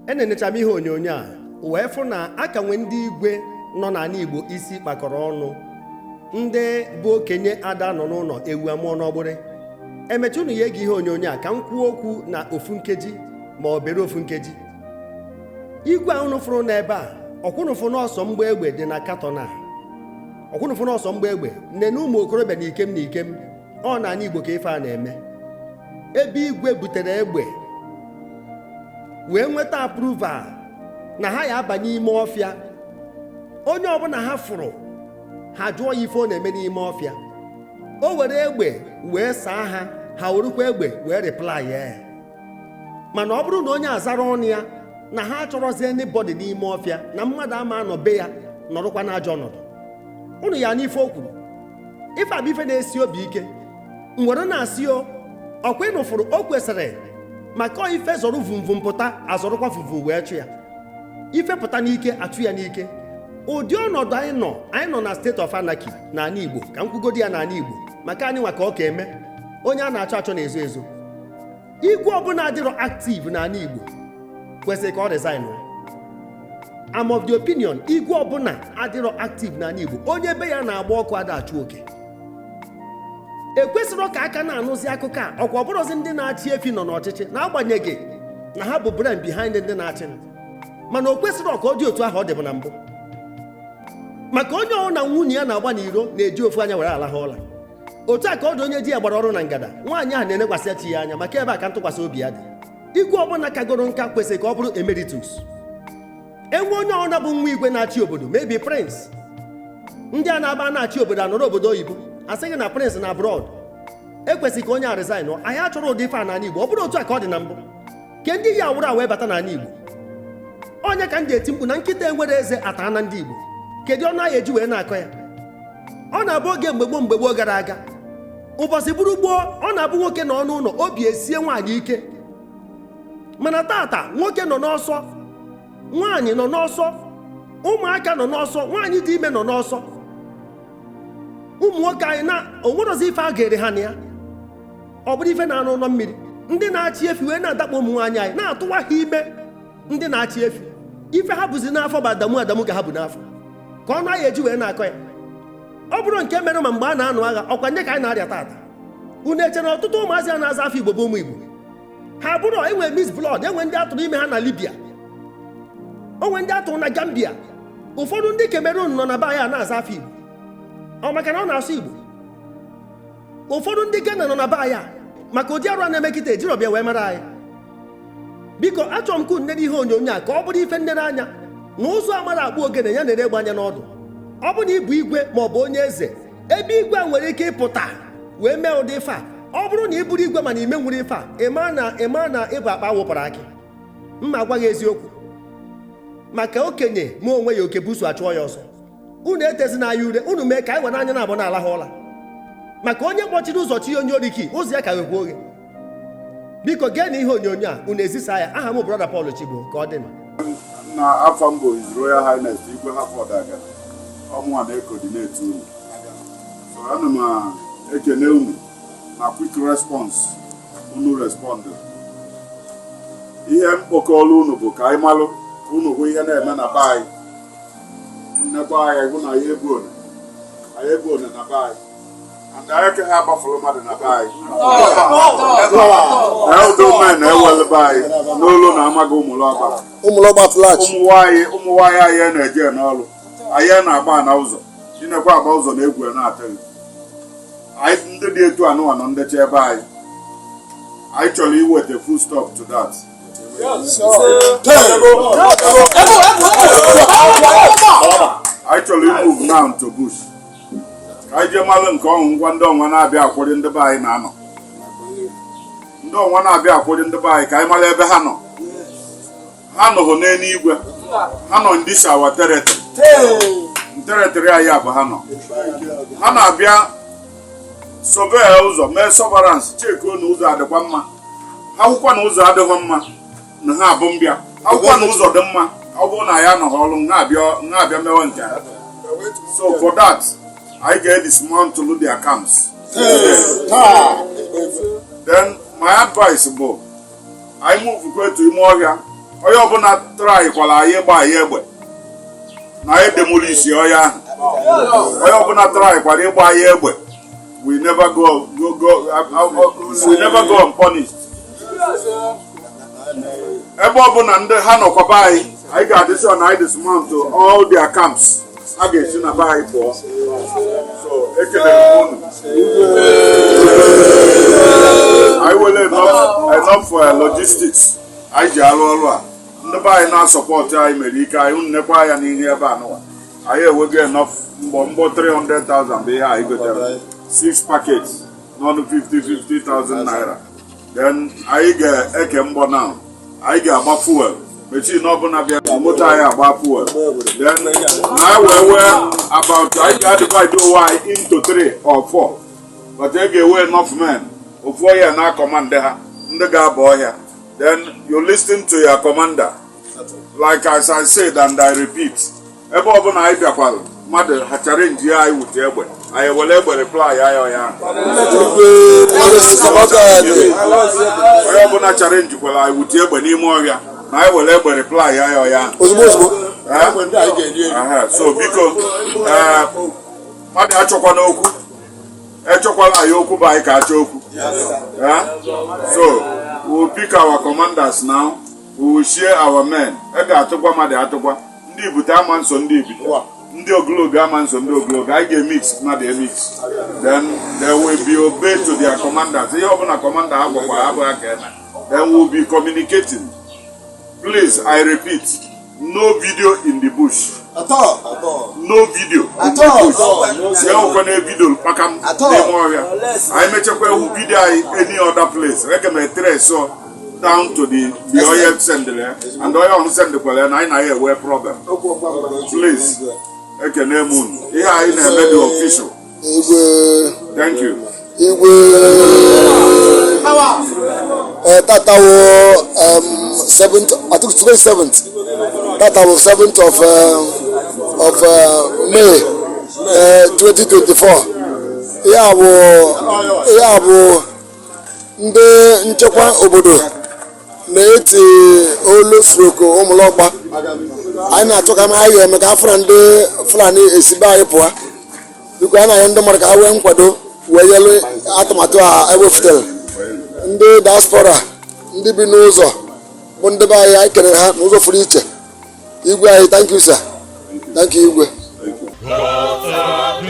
Enenecha m ihe onyonyo a wee fụ na a ka nwee ndị igwe nọ n'ala Igbo isi kpakọrọ ọnụ, ndị bụ okenye ada nọ n'ụlọ ewu amụọ n'ọgbụrị. Emecha unu ya ege ihe onyonyo a ka m kwuo okwu na ofu nkeji ma ọ bere ofu nkeji. Igwe a unu fụrụ n'ebe a, ọkwụnụ fụ n'ọsọ mgba egbe dị na carton a, ọkwụnụ fụ n'ọsọ mgba egbe nene ụmụ okorobịa na ikem na ikem. Ọ n'ala Igbo ka ife a na-eme, ebe igwe butere egbe wee nweta approval na ha ya aba n'ime ọfịa. Onye ọbụla ha fụrụ, ha jụọ ya ife ọ na-eme n'ime ọfịa. O were egbe wee saa ha, ha werukwa egbe wee reply ya. Mana ọ bụrụ na onye azara ọnụ ya na ha achọrọzi anybody n'ime ọfịa, na mmadụ ama anọ be ya nọrọkwa n'ajọ ọnọdụ, unu ya n'ife o kwuru. Ife abụ ife na-esi obi ike m were na-asị o ọkwa ịnụfụrụ o kwesịrị maka ọ ife zọrọ vumvum pụta, azọrọkwa vumvum wee chụ ya. Ife pụta n'ike, achụ ya n'ike. Ụdị ọnọdụ anyị nọ, anyị nọ na state of anarchy n'ala Igbo. Ka m kwugodi ya n'ala Igbo, maka anyị nwa ka ọ ka eme. Onye a na-achọ achọ na-ezo ezo. Igwe ọbụla adịrọ active n'ala Igbo kwesịrị ka ọ resign. I'm of the opinion, igwe ọbụla adịrọ active n'ala Igbo, onye be ya na-agba ọkụ ada achụ oke. Ekwesịrọ ka aka na-anụzi akụkọ a. Ọkwa ọbụrụzi ndị na-achị efi nọ n'ọchịchị, n'agbanyeghị na ha bụ brain behind ndị na-achị, mana o kwesịrọ ka ọ dị otu ahụ ọ dịbụ na mbụ, maka onye ọwụ na nwunye ya na-agba n'iro na-eji ofu anya were alahụ ụla. Otu a ka ọ dị onye di ya gbara ọrụ na ngada. Nwaanyị ahụ na-enekwasị chi ya anya, maka ebe a ka ntụkwasị obi ya dị. Igwe ọbụla kagoro nka kwesịrị ka ọ bụrụ emeritus. Enwe onye ọbụla bụ nwa igwe na-achị obodo, maybe prince, ndị a na-aba na-achị obodo anọrọ obodo oyibo, asị gị na prince na abroad, ekwesịrị ka onye a resign. Anyị achọrọ ụdị ife a n'ala Igbo. Ọ bụrụ otu a ka ọ dị na mbụ, ke ndị yi awụrụ a wee bata n'ala Igbo, onye ka m ji eti mkpu na nkịta enwere eze ata na ndị Igbo. Kedu ọnụ anyị eji wee na-akọ ya? Ọ na-abụ oge mgbe gboo, mgbe gboo gara aga, ụbọchị bụrụ gboo, ọ na-abụ nwoke nọ n'ụlọ, obi esie nwaanyị ike. Mana tata, nwoke nọ n'ọsọ, nwaanyị nọ n'ọsọ, ụmụaka nọ n'ọsọ, nwaanyị dị ime nọ n'ọsọ. Ụmụ nwoke anyị na onwerozi ife a ga-ere ha na ya. Ọ bụrụ ife na-anụ ụlọ mmiri, ndị na-achị efi wee na-adakpo ụmụ nwaanyị anyị, na-atụwa ha ime. Ndị na-achị efi, ife ha bụzi n'afọ bụ adamu adamu ka ha bụ n'afọ, ka ọ naghị eji wee na-akọ ya. Ọ bụrụ nke mere ma mgbe a na-anụ agha, ọkwa nye ka anyị na-arịa tata. Unu eche na ọtụtụ ụmụazị a na-aza afọ Igbo bụ ụmụ Igbo? Ha bụrụ enwe mixed blood, enwe ndị atụrụ ime ha na Libya, onwe ndị atụrụ na Gambia, ụfọdụ ndị Cameroon nọ na be anyị a na-aza afọ Igbo. Ọ maka na ọ na-asụ Igbo. Ụfọdụ ndị Ghana nọ na be anyị a, maka ụdị arụ a na-eme kịta, ejiri ọbịa wee mara anyị. Biko, achọrọ m ka unu nene ihe onyonyo a ka ọ bụrụ ife nlere anya na ụzọ amara akpụ ogene ya na-ere egbe anya n'ọdụ. Ọ bụ na ịbụ igwe ma ọ bụ onye eze, ebe igwe a nwere ike ịpụta wee mee ụdị ife a, ọ bụrụ na ị bụrụ igwe mana ime nwere ife a, ịma na ịbụ akpa wụpụrụ akị. Mma agwa gị eziokwu, maka okenye ma onwe ya oke buso achụọ ya ọsọ. Unu etezina anya ure unu mee ka anyị were anya na abụọ na-alahụ ụla, maka onye kpọchiri ụzọ chi onye oriki ụzọ ya ka ghekwa oghe. Biko, gee na ihe onyonyo a, unu ezisa ya. Aha m Brother Paul Chigbo. Ka ọ dị na afọ mbụ, His Royal Highness Igwe Harford Agana, ọmụnwa na-ecoordinate unu. So ana m ekene unu na quick response unu respond. Ihe mkpọkọrọ unu bụ ka anyị malụ, ka unu hụ ihe na-eme na be anyị. Nnekwa anyị hụ na anyị ebu one, anyị ebu one na be anyị, and anyị ka ha agbafuru mmadụ na be anyị na udo men na-ewelu be anyị n'olu na amaghị ụmụlọgba. Ụmụlọgba flash. Ụmụ nwanyị anyị na-eje n'ọlụ, anyị na-agba na ụzọ chinekwa agba ụzọ na egwu na-atịghị anyị. Ndị dị etu anụwa nọ ndecha ebe anyị. Anyị chọrọ iweta full stop to that. Anyị chọrọ imove now to bush, ka anyị jee malụ nke ọhụ ngwa. Ndị ọnwa na-abịa akwụrị ndị be anyị na-anọ, ndị ọnwa na-abịa akwụrị ndị be anyị, ka anyị mara ebe ha nọ. Ha nọhụ n'eluigwe, ha nọ ndị shawa territory, territory anyị abụ ha nọ. Ha na-abịa survey ụzọ, mee surveillance, checkuo na ụzọ adịkwa mma. Ha hụkwa na ụzọ adịghị mma, na ha abụ mbịa. Ha hụkwa na ụzọ dị mma, ọ bụrụ na ya nọghị ọrụ, ha abịa mewe nke ha. So for that, anyị ga-edismantle their camps. Then my advice bụ, anyị move kwetu ime ọhịa. Onye ọbụla trykwara anyị ịgba anyị egbe, na anyị demolish ọya ahụ. Onye ọbụla trykwara ịgba anyị egbe, we never go unpunished. Ebe ọbụla ndị ha nọkwa be anyị, anyị ga-adị sure na anyị dismount all their camps. A ga-esi na be anyị pụọ. So ekelere m unu. Anyị were enough logistics anyị ji arụ ọrụ a. Ndị be anyị na-asupport anyị mere ike anyị. Unu nekwa ya n'ihe ebe a nụwa. Anyị enwego enough mgbọ. Mgbọ 300,000 bụ ihe anyị gotere, 6 packets n'ọnụ 50 50,000 naira. Then anyị ga-eke mgbọ now. Anyị ga-agba fuel machine ọbụla bịa, moto anyị agba fuel. Then na anyị wee about, anyị ga-divide onwe anyị into three or four, but e ga-ewe enough men. Ofu onye na command ha, ndị ga-aba ọhịa. Then you listen to your commander. Like as I said and I repeat, ebe ọbụla anyị bịakwara, mmadụ ha challenge anyị wute egbe, anyị ewere egbe reply ya ọya. Onye ọbụla challenge kwara anyị wute egbe n'ime ọhịa, na anyị were egbe reply ya ọya. Ozugbo ozugbo. Aha, so biko, ee, mmadụ achọkwana okwu, echọkwala anyị okwu bụ anyị ka achọ okwu. Eh? So we will pick our commanders now. We will share our men. E ga-atụkwa mmadụ atụkwa. Ndị ibute ama nso ndị ibite, ndị ogologo ama nso ndị ogologo. Anyị ga-emix mmadụ emix. Then they will be obey to their commanders. Ihe ọbụla commander ha gwakwa ha abụghị ka eme. Then we will be communicating. Please, I repeat, no video in the bush. No video in the bush. Ya nwekwana video kpakam n'ime ọhịa. Anyị mechakwa ewu video anyị any other place, eke m etere so down to the onye sendịrị ya and onye ọhụ sendịkwara ya na anyị na ya enwe problem. Please, ekene m unu. Ihe anyị na-eme dị official. Igwe. Thank you. Igwe. Tata wo 7th, I think 27th. Tata wo 7th of May 2024. Ihe a bụ ndị nchekwa obodo na-eti olu stroke ụmụlọgba. Anyị na-achọ ka anyị ga-eme ka afọ ndị Fulani esibe anyị pụọ. Biko, a na-arịọ ndị mmadụ ka ha wee nkwado wee nyelu atụmatụ a ewepụtara. Ndị diaspora, ndị bi n'ụzọ bụ ndị be anyị, anyị kelere ha n'ụzọ pụrụ iche. Igwe anyị, thank you, sir. Thank you, igwe. Thank you.